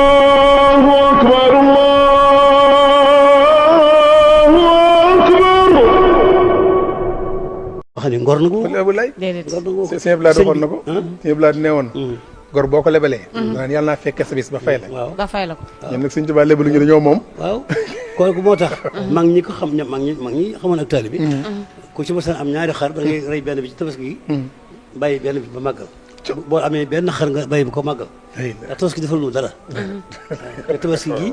Allahu akbar, Allahu akbar. wax ni ngor na ko. sëñ Blaat waxoon na ko. sëñ Blaat nee woon. gor boo ko lebalee. naan yàlla naa fekkee sa bis ba fay la. waaw ba fay la ko. ñun nag suñ tubaab lebalu ñu dañoo moom. waaw kooku moo tax. mag ñi ko xam mag ñi xamoon ak taalibe bi. ku ci mos a am ñaari xar da ngay rey benn bi ci tabaski gi. bàyyi benn bi ba màggal. boo amee benn xar nga bàyyi bu ko màggal. ndax tabaski defal nu dara. te tabaski gi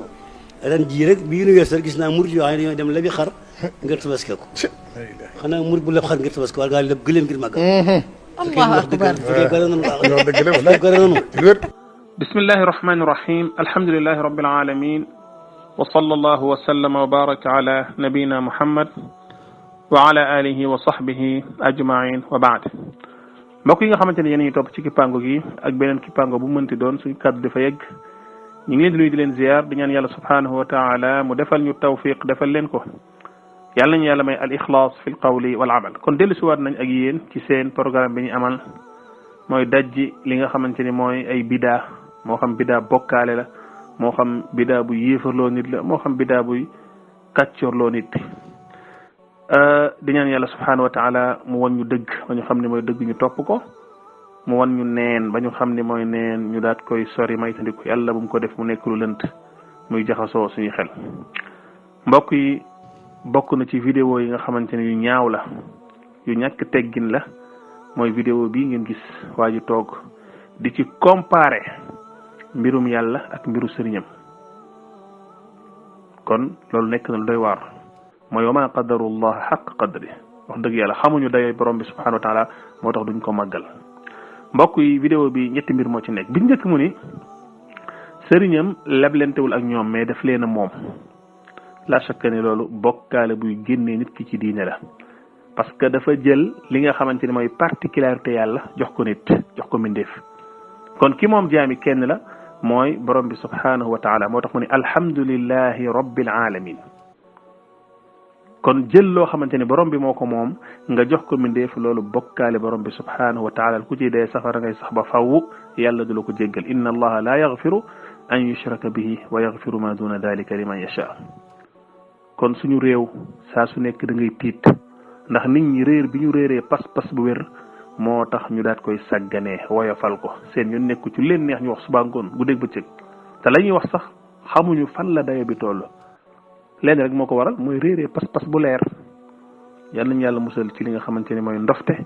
ren jii rek bii nu weesu gis naa murid yoo xam ne dañoo dem lebi xar ngir tabaski ko. xanaa murid bu leb xar ngir tabaski war ngaa leb gëléem ngir màggal. Allahu akbar. bismillahi rahmani rahim alhamdulilahi rabbil alamin wa sallallahu wa sallama wa baraka ala nabiyina muhammad wa ala alihi wa sahbihi ajmain wa baad. mbokk yi nga xamante ne yéen a ngi topp ci kippaango gi ak beneen kippaango bu mënti doon suñu kàddu dafa yegg ñu ngi leen di nuyu di leen ziar di ñaan yàlla subhanahu wa taala mu defal ñu tawfiq defal leen ko yàlla nañu yàlla may al ixlaas fi l qawli wal amal. kon dellu si waat nañ ak yéen ci seen programme bi ñu amal mooy dajji li nga xamante ni mooy ay bidaa moo xam bidaa bokkaale la moo xam bidaa bu yéefarloo nit la moo xam bidaa buy kàccorloo nit di ñaan yàlla subhanahu wa taala mu wan ñu dëgg ba ñu xam ne mooy dëgg ñu topp ko mu wan ñu neen ba ñu xam ne mooy neen ñu daat koy sori maytandiku yàlla bu mu ko def mu nekk lu lënt muy jaxasoo suñu xel. mbokk yi bokk na ci vidéo yi nga xamante ne yu ñaaw la yu ñàkk teggin la mooy vidéo bii ngeen gis waa ji toog di ci comparer mbirum yàlla ak mbiru sëriñam kon loolu nekk na lu doy waar mooy wa ma qadarullah xaq qadri wax dëgg yàlla xamuñu dayoo borom bi subhanahu wa taala moo tax duñ ko màggal. mbokk yi vidéo bi ñetti mbir moo ci nekk bi njëkk mu ni sëriñam leblentewul ak ñoom mais daf leen a moom la chaque ni loolu bokkaale buy génnee nit ki ci diine la parce que dafa jël li nga xamante ni mooy particularité yàlla jox ko nit jox ko mbindeef kon ki moom jaami kenn la mooy borom bi subhanahu wa taala moo tax mu ne alhamdulillahi rabbil alamin kon jël loo xamante ni borom bi moo ko moom nga jox ko mbindeef loolu bokkaale borom bi subhanahu wa taala ku ci dee safara ngay sax ba faww yàlla du la ko jéggal inna allaha la yaghfiru an yushraka bihi wa yaghfiru ma duna dalika liman yasha kon suñu réew saa su nekk da ngay tiit ndax nit ñi réer bi ñu réeree pas-pas bu wér moo tax ñu daat koy sàgganee woyofal ko seen yoon nekku ci leen neex ñu wax suba ngoon guddeeg bëccëg te la ñuy wax sax xamuñu fan la dayo bi toll leen rek moo ko waral mooy réeree pas-pas bu leer yal nañu yàlla musal ci li nga xamante ni mooy ndofte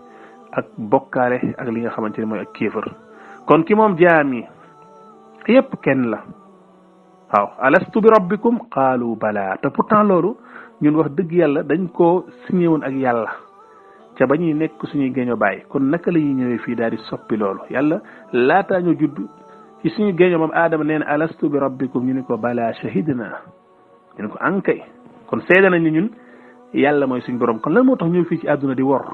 ak bokkaale ak li nga xamante ni mooy ak kéefër kon ki moom jaam yi yépp kenn la waaw alastu bi rabbikum qaalu bala te pourtant loolu ñun wax dëgg yàlla dañ koo signé woon ak yàlla ca ba ñuy nekk suñuy géño bàyyi kon naka la ñuy ñëwee fii daal di soppi loolu yàlla laataa ñu judd ci suñu géño moom aadama nee na alastu bi rabbikum ñu ni ko bala shahidna ñu ne ko ankay kon seede nañ ni ñun yàlla mooy suñu borom kon lan moo tax ñëw fii ci àdduna di wor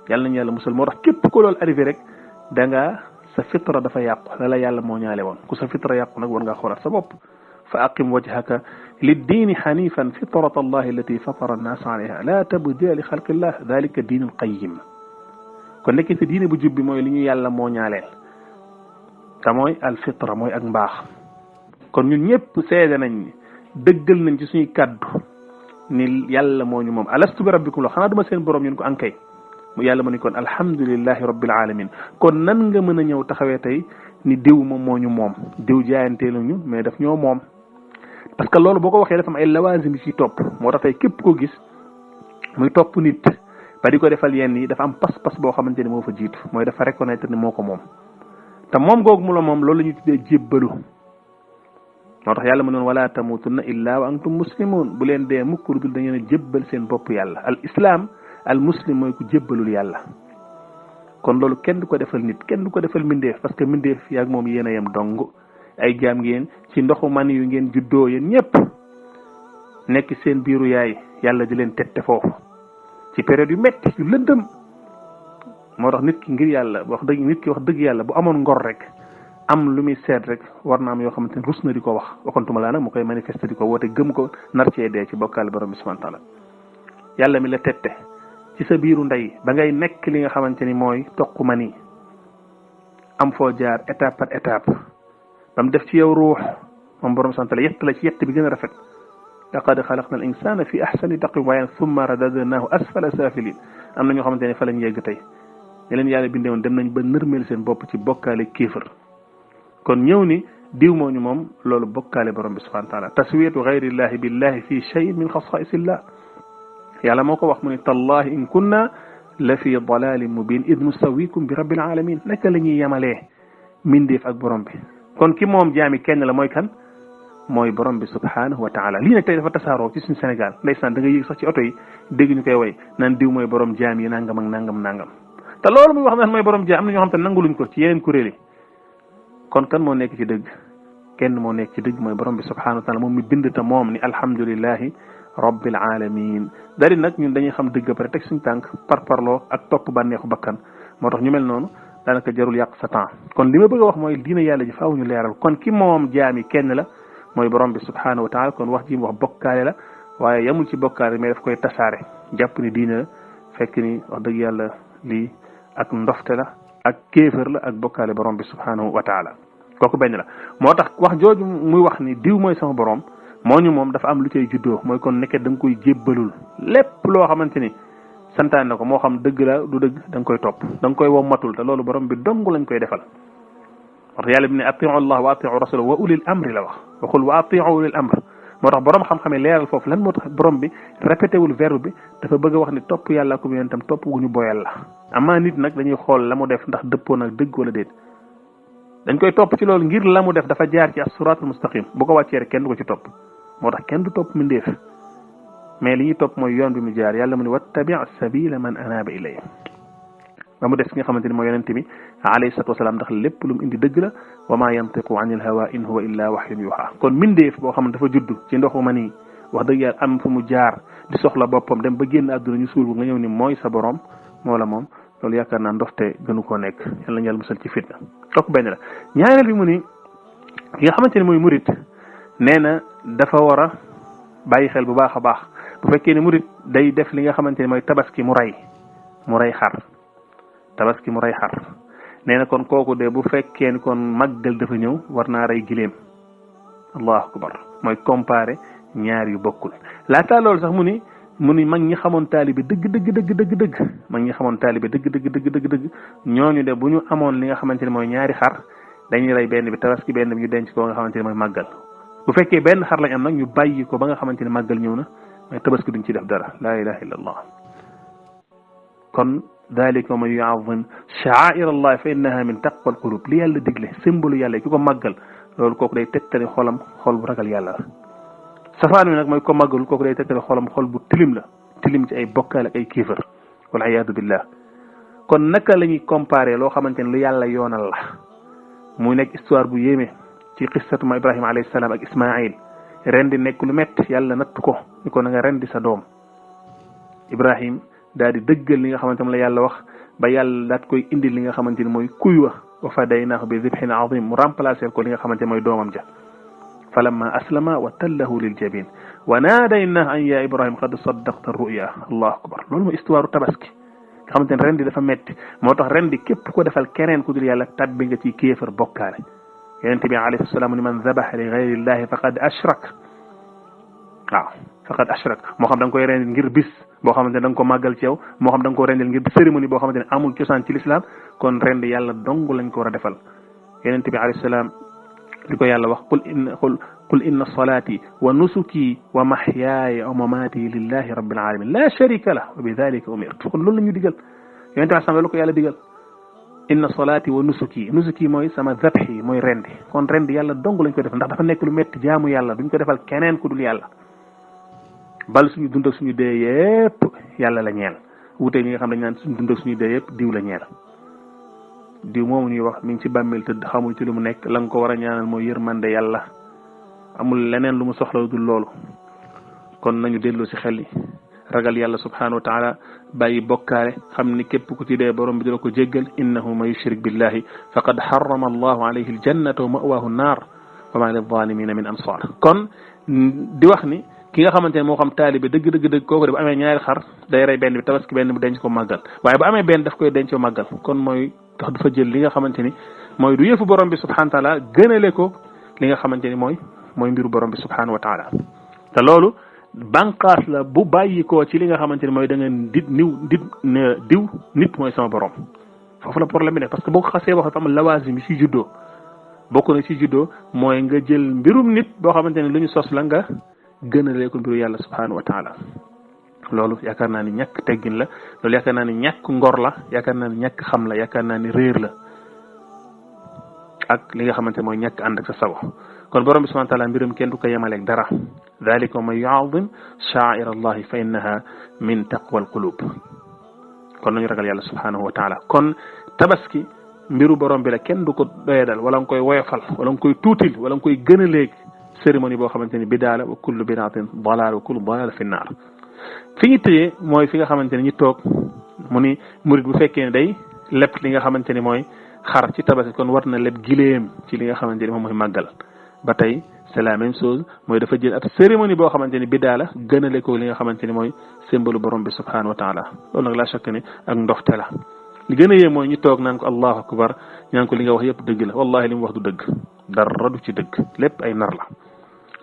yàlla nañu yàlla musal moo tax képp ko loolu arrivé rek da nga sa fitra dafa yàqu la yàlla moo ñaale woon ku sa fitra yàqu nag war ngaa xoolaat sa bopp fa aqim wajhaka liddiini xanifan fitrata allahi allati fatara annaasa alayha la tabdila li xalqillah dalika diinul qayim kon nekk sa diine bu jub bi mooy li ñu yàlla moo ñaaleel te mooy al fitra mooy ak mbaax kon ñun ñëpp seede nañ ni dëggal nañ ci suñuy kàddu ni yàlla moo ñu moom alastu bi rabbikum la xanaa duma seen borom ñun ko ankay mu yàlla mu ni kon alhamdulillahi rabbil alamin kon nan nga mën a ñëw taxawee tey ni diw moom moo ñu moom diw jaayanteelu ñu mais daf ñoo moom parce que loolu boo ko waxee dafa am ay lawaasim yi ci topp moo tax tey képp koo gis muy topp nit ba di ko defal yenn yi dafa am pas-pas boo xamante ni moo fa jiitu mooy dafa reconnaître ni moo ko moom te moom googu mu la moom loolu la ñuy tuddee jébbalu moo tax yàlla mu noon wala tamutunna illa wa antum muslimun bu leen dee mukk lu dul da ngeen a jébbal seen bopp yàlla al islam al muslim mooy ku jébbalul yàlla kon loolu kenn du ko defal nit kenn du ko defal mbindeef parce que mbindeef yaag moom yéen a yem dong ay jaam ngeen ci ndoxu man yu ngeen juddoo yéen ñëpp nekk seen biiru yaay yàlla di leen tette foofu ci période yu metti yu lëndëm moo tax nit ki ngir yàlla wax dëgg yàlla bu amoon ngor rek am lu muy seet rek war na am yoo xamante ne rus na di ko wax waxantuma laa nag mu koy manifester di ko woote gëm ko nar cee dee ci bokkaale borom bi subhanahu wa taala yàlla mi la tette ci sa biiru ndey ba ngay nekk li nga xamante ni mooy toq mani am foo jaar étape par étape ba mu def ci yow ruux moom borom sant la yett la ci yett bi gën a rafet laqad xalaqna al insana fi ahsani taqwim waaye summa radadnahu asfala safilin am na ñoo xamante ne fa lañ yegg tey ne leen yàlla bindee woon dem nañ ba nërmeel seen bopp ci bokkaale kéefër kon ñëw ni diw moo ñu moom loolu bokkaale borom bi subhanahu wa taala taswiyatu gayrillahi billahi fi shay min xasaisillah yàlla moo ko wax mu ne tallahi in kunna la fi dalalin mubin id nusawikum bi rabbil alamin naka la ñuy yemalee mindeef ak borom bi kon ki moom jaami kenn la mooy kan mooy borom bi subhanahu wa taala lii nag tey dafa tasaaroo ci suñu Sénégal ndeysaan da nga yëg sax ci oto yi dégg ñu koy way naan diw mooy borom jaam yi nangam ak nangam nangam te loolu muy wax naan mooy borom jaam am na ñoo xam te nanguluñ ko ci yeneen kuréel yi kon kan moo nekk ci dëgg kenn moo nekk ci dëgg mooy borom bi subhanahu wa taala moom mi bind te moom ni alhamdulillahi rabbil alamin dari nag ñun dañuy xam dëgg pare teg suñu tànk parparloo ak topp bànneexu bakkan moo tax ñu mel noonu daanaka jarul yàq sa temps kon li ma bëgg a wax mooy diina yàlla ji faaw ñu leeral kon ki moom jaami kenn la mooy borom bi subhanahu wa taala kon wax ji mu wax bokkaale la waaye yamul ci bokkaale mais daf koy tasaare jàpp ni diina la fekk ni wax dëgg yàlla lii ak ndofte la ak kéefër la ak bokkaale borom bi subhanahu wa taala kooku benn la moo tax wax jooju muy wax ni diw mooy sama borom moo ñu moom dafa am lu cay juddoo mooy kon nekkee da nga koy jébbalul lépp loo xamante ni santaane na ko moo xam dëgg la du dëgg da nga koy topp da nga koy wommatul te loolu borom bi dong lañ koy defal moo tax yàlla bi ne atiu allah wa atiu rasula wa ulil amri la wax waxul wa atiu ulil amr moo tax borom xam-xamee leeral foofu lan moo tax borom bi répété wul verbe bi dafa bëgg a wax ni topp yàlla ko yonentam topp gu ñu boyal la amaa nit nag dañuy xool la mu def ndax dëppoo nag dëgg wala déet dañ koy topp ci loolu ngir la mu def dafa jaar ci as-siraatul mustaqim bu ko wàccee rek kenn du ko ci topp moo tax kenn du topp mindeef mais li ñuy topp mooy yoon bi mu jaar yàlla mu ne wattabi' sabila man anaba ilayya ba mu def ki nga xamante ni mooy yonente bi alayhi salatu wasalaam ndax lépp lu mu indi dëgg la wa ma yantiqu anil hawa in huwa illa wahyun yuha kon mindeef boo xam ne dafa judd ci ndoxu ma nii wax dëgg yàlla am fu mu jaar di soxla boppam dem ba génn àdduna ñu suul ko nga ñëw ni mooy sa borom moo la moom loolu yaakaar naa ndofte gënu koo nekk yàlla na yàlla musal ci fitna kooku benn la ñaareel bi mu ni ki nga xamante ne mooy murit nee na dafa war a bàyyi xel bu baax a baax bu fekkee ne murit day def li nga xamante ne mooy tabaski mu rey xar tabaski mu rey xar nee na kon kooku de bu fekkee ni kon màggal dafa ñëw war naa rey gileem allahu akbar mooy comparé ñaar yu bokkul laata loolu sax mu ni mag ñi xamoon taalibe dëgg mag ñi xamoon taalibe dëgg ñooñu de bu ñu amoon li nga xamante ne mooy ñaari xar dañuy rey benn bi tabaski benn bi ñu denc ko nga xamante ne mooy màggal bu fekkee benn xar lañ am nag ñu bàyyi ko ba nga xamante ne màggal ñëw na mooy tabaski duñ ci def dara la ilaha illa allah kon dalika man yu'azzim sha'air allah fa innaha min taqwa al qulub li yàlla digle symbole yàlla ki ko màggal loolu kooku day tegtale xolam xol bu ragal yàlla la safaan wi nag mooy ko màggalul kooku day tegtale xolam xol bu tilim la tilim ci ay bokkaal ak ay kiifar wal iyaadu billah kon naka la ñuy comparé loo xamante ne lu yàlla yoonal la muy nekk histoire bu yéeme ci qissatu ma Ibrahima alayhi salaam ak Ismaïl rendi nekk lu métti yàlla natt ko ni ko na nga rendi sa doom Ibrahim daal di dëggal li nga xamante ne la yàlla wax ba yàlla daat koy indil li nga xamante ni mooy kuy wax wa fadaynaahu bi dibhin azim mu remplacer ko li nga xamante mooy doomam ja falamma aslama wa tallahu lil jabin wa naadaynaahu an ya Ibrahim qad saddaqta ruya allahu akbar loolu mooy histoire tabaski nga xamante ne rendi dafa métti moo tax rendi képp ko defal keneen ku dul yàlla tabbi nga ci kéefar bokkaale yonent bi alayhi salaam ni man zabaha li ghayri llahi faqad ashrak waaw faqad ashrak moo xam da nga koy rendil ngir bis boo xamante ne da nga ko màggal ci yow moo xam da nga ko rendil ngir cérémonie boo xamante ne amul cosaan ci l'islam kon rend yàlla dong lañ ko war a defal yonent bi alayhi salaam li ko yàlla wax qul inna salati wa nusuki wa mahyaaya wa mamati lillahi rabbil alamin la sharika lah wa bi dhalika umirtu kon loolu la ñu digal yonent bi salaam la ko yàlla digal inna salati wa nusuki mooy sama zabhi mooy rendi kon rendi yàlla dong lañ ko defal ndax dafa nekk lu metti jaamu yàlla duñ ko defal keneen ku dul yàlla bal suñu dund ak suñu dee yépp yàlla la ñeel wute ñi nga xam dañ naan suñu dund ak suñu dee yépp diw la ñeel diw moomu ñuy wax mi ngi ci bàmmeel tëdd xamul ci lu mu nekk la nga ko war a ñaanal mooy yërmande yàlla amul leneen lu mu soxla dul loolu kon nañu dellu ci xel yi ragal yàlla subhanahu wa taala bàyyi bokkaale xam ni képp ku ci dee borom bi dina ko jéggal innahu man yushrik billahi faqad harrama allahu alayhi aljannata wa ma'wahu an-nar wa ma lil-zalimina min ansar kon di wax ni ki nga xamante ne moo xam taalibe dëgg kooku de bu amee ñaari xar day rey benn bi tabaski benn bi denc ko màggal waaye bu amee benn daf koy denc ko màggal kon mooy tax dafa jël li nga xamante ni mooy du yëfu borom bi subhanahu wa taala gënale ko li nga xamante ni mooy mbiru borom bi subhanahu wa taala te loolu banqaas la bu bàyyi ko ci li nga xamante ni mooy da nga diw nit mooy sama borom foofu la problème bi ne parce que boo ko xasee wax dafa am lawaasim yi ci juddoo bokk na ci juddoo mooy nga jël mbirum nit boo xamante ni lu ñu sos la nga gënalee ko mbiru yàlla subhanahu wa taala loolu yaakaar naa ni ñàkk teggin la loolu yaakaar naa ni ñàkk ngor la yaakaar naa ni ñàkk xam la yaakaar naa ni réer la ak li nga xamante mooy ñàkk ànd ak sa sago kon borom bi subhanahu wa taala mbirum kenn du ko yemaleeg dara dalika man yu'azzim sha'air allahi fa innaha min taqwa al qulub kon nañu ragal yàlla subhanahu wa taala kon tabaski mbiru borom bi la kenn du ko doyadal wala nga koy woyofal wala nga koy tuutil wala nga koy gën a léegi cérémonie boo xamante ni bidaa la wa kullu bidaatin dalaal wa kullu dalaal fi naar fi ñu tëjee mooy fi nga xamante ni ñu toog mu ni murid bu fekkee ne day lépp li nga xamante ni mooy xar ci tabaski kon war na lépp gileem ci li nga xamante ni moom mooy màggal ba tey c'est la même chose mooy dafa jël ab cérémonie boo xamante ni bidaa la gënale ko li nga xamante ni mooy symbole borom bi subhanahu wa taala loolu nag la chaque ni ak ndoxte la li gën a yee mooy ñu toog naan ko allahu akbar ñaan ko li nga wax yëpp dëgg la wallahi li mu wax du dëgg dara du ci dëgg lépp ay nar la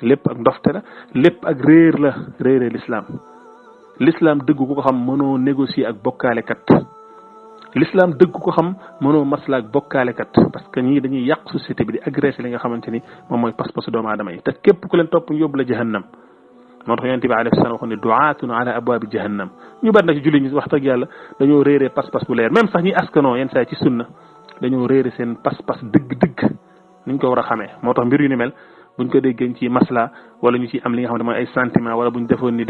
lépp ak ndofte la lépp ak réer la réeree l'islam dëgg ku ko xam mënoo négocier ak bokkaalekat l'islam dëgg ku ko xam mënoo masla ak bokkaalekat parce que ñii dañuy yàq société bi di agressé li nga xamante ni moom mooy pas-pasu doomu aadama yi te képp ku leen topp yóbbu la jahannam moo tax yonent bi alayhi salaam waxoon ne du'aatun ala abwaabi jahannam ñu bari na ci julli ñi wax dëgg yàlla dañoo réeree pas-pas bu leer même sax ñi askanoo yenn saa ci sunna dañoo réere seen pas-pas dëgg-dëgg niñ ko war a xamee moo tax mbir yu ni mel buñ ko déggee ci masla wala ñu ci am li nga xamante mooy ay sentiment wala buñ defoon ne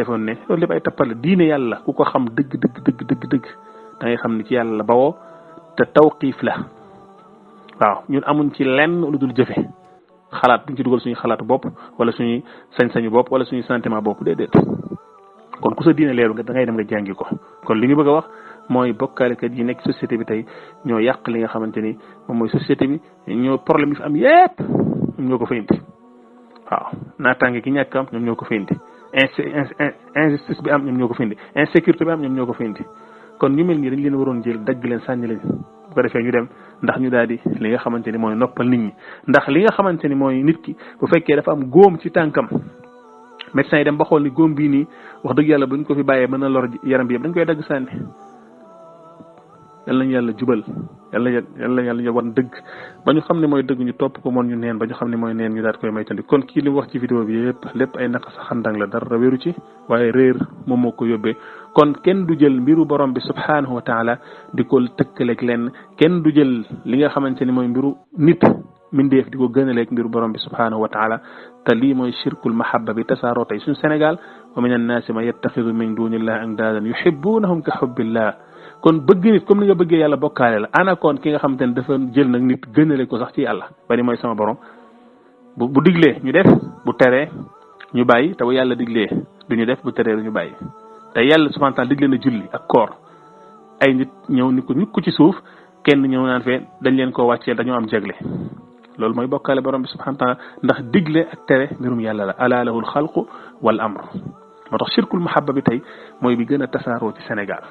loolu lépp ay tappale diine yàlla ku ko xam dëgg da ngay xam ni ci yàlla la bawoo te tawqiif la waaw ñun amuñ ci lenn lu dul jëfe xalaat duñ ci dugal suñu xalaatu bopp wala suñuy sañ-sañu bopp wala suñuy sentiment bopp déedéet kon ku sa diine leeru nga da ngay dem nga jàngi ko kon li ñu bëgg a wax mooy bokkaalekat yi nekk société bi tey ñoo yàq li nga xamante ni moom mooy société bi ñoo problème yi fi am yépp ñoom ñoo ko fa indi waaw naataange gi ñàkk am ñoom ñoo ko fa indi injustice bi am ñoom ñoo ko fa indi insécurité bi am ñoom ñoo ko fa indi kon ñu mel nii dañ leen waroon jël dagg leen sànni leen bu ko defee ñu dem ndax ñu daal di li nga xamante ni mooy noppal nit ñi ndax li nga xamante ni mooy nit ki bu fekkee dafa am góom ci tànkam médecin yi dem ba xool ni góom bii nii wax dëgg yàlla buñ ko fi bàyyee mën na lor yaram bi yëpp dañ koy dagg sànni yal nañu yàlla jubal yàlla wan dëgg ba ñu xam ne mooy dëgg ñu topp ko moon ñu neen ba ñu xam ne mooy neen ñu daal koy maytandi kon kii li mu wax ci vidéo bi yëpp lépp ay naka sa xandang la dara wéru ci waaye réer moom moo ko yóbbee kon kenn du jël mbiru borom bi subhanahu wa taala di ko tëkkaleeg lenn kenn du jël li nga xamante ni mooy mbiru nit mindeef di ko gënaleeg mbiru borom bi subhanahu wa taala te lii mooy shirkul mahabba bi tasaaroo tey suñu Sénégal wa min annaasi man yattaxidu min dunillahi andaadan yuhibbunahum ka hubbillah kon bëgg nit comme ni nga bëggee yàlla bokkaale la ana kon ki nga xamante ne dafa jël nag nit gënale ko sax ci yàlla bari mooy sama borom bu diglee ñu def bu teree ñu bàyyi te bu yàlla diglee du ñu def bu teree du ñu bàyyi te yàlla subhanahu wa ta'ala digle na julli ak koor ay nit ñëw ni ko ñukk ci suuf kenn ñëw naan fee dañ leen koo wàccee dañoo am jagle loolu mooy bokkaale borom bi subhanahu wa ta'ala ndax digle ak tere mbirum yàlla la ala lahul xalqu wal amr moo tax shirkul mahabba bi tey mooy bi gën a tasaaroo ci Sénégal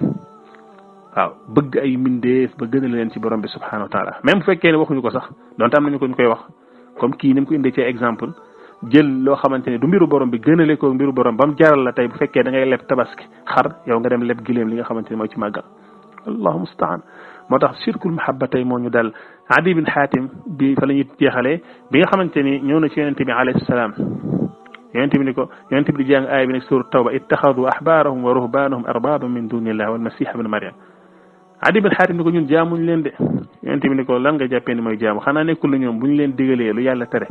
waaw bëgg ay mindeef ba gën a leen ci borom bi subhanahu wa taala même bu fekkee ne waxuñu ko sax donte am nañu ko ñu koy wax comme kii ni mu ko indee ci exemple jël loo xamante ne du mbiru borom bi gënale ko mbiru borom ba mu jaral la tey bu fekkee da ngay leb tabaski xar yow nga dem leb gileem li nga xamante ne mooy ci màggal allahu mustaan moo tax shirkul mahabba tey moo ñu dal Adi bin Hatim bi fa la ñuy jeexalee bi nga xamante ni ñëw na ci yonente bi alayhi salaam yonente bi ni ko yonente bi di jàng aaya bi nekk surat tawba ittaxadu ahbaarahum wa ruhbaanahum arbaaban min dunillah wal masih ibn maryam Adi bin Hatim ni ko ñun jaamuñ leen de yonente bi ni ko lan nga jàppee ni mooy jaamu xanaa nekkul na ñoom bu ñu leen digalee lu yàlla tere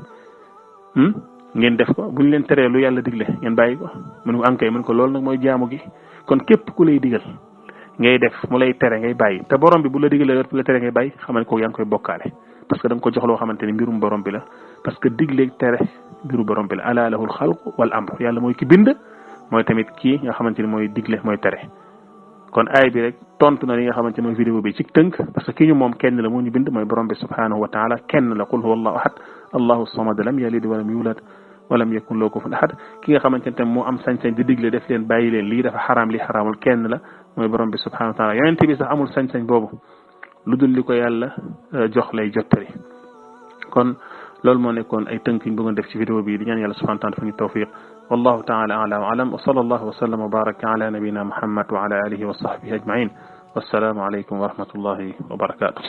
ngeen def ko bu ñu leen teree lu yàlla digle ngeen bàyyi ko mun ko ankay mun ko loolu nag mooy jaamu gi kon képp ku lay digal ngay def mu lay tere ngay bàyyi te borom bi bu la digalee bu la tere ngay bàyyi xamal ko yaa ngi koy bokkaale parce que da nga ko jox loo xamante ni mbirum borom bi la parce que digleeg tere mbiru borom bi la ala lahul xalq wal amr yàlla mooy ki bind mooy tamit kii nga xamante ni mooy digle mooy tere kon aay bi rek tontu na li nga xamante mooy vidéo bi ci tënk parce que ki ñu moom kenn la moo ñu bind mooy borom bi subhanahu wa taala kenn la qul huwa allahu ahad allahu samad lam yalid walam yulad walam yakun lahu kufuwan ahad ki nga xamante ne tam moo am sañ-sañ di digle def leen bàyyi leen lii dafa xaraam li xaraamul kenn la mooy borom bi subhanahu wa taala yonent bi sax amul sañ-sañ boobu lu dul li ko yàlla jox lay jottali kon loolu moo nekkoon ay tënk ñu bëggoon def ci vidéo bi di ñaan yàlla subhanahu wa taala fa ñu tawfiq wallahu taala a'la wa alam wa sallallahu wa sallam wa baraka ala nabina muhammad wa ala alihi wa sahbihi ajma'in wassalamu alaykum wa rahmatullahi wa barakatuh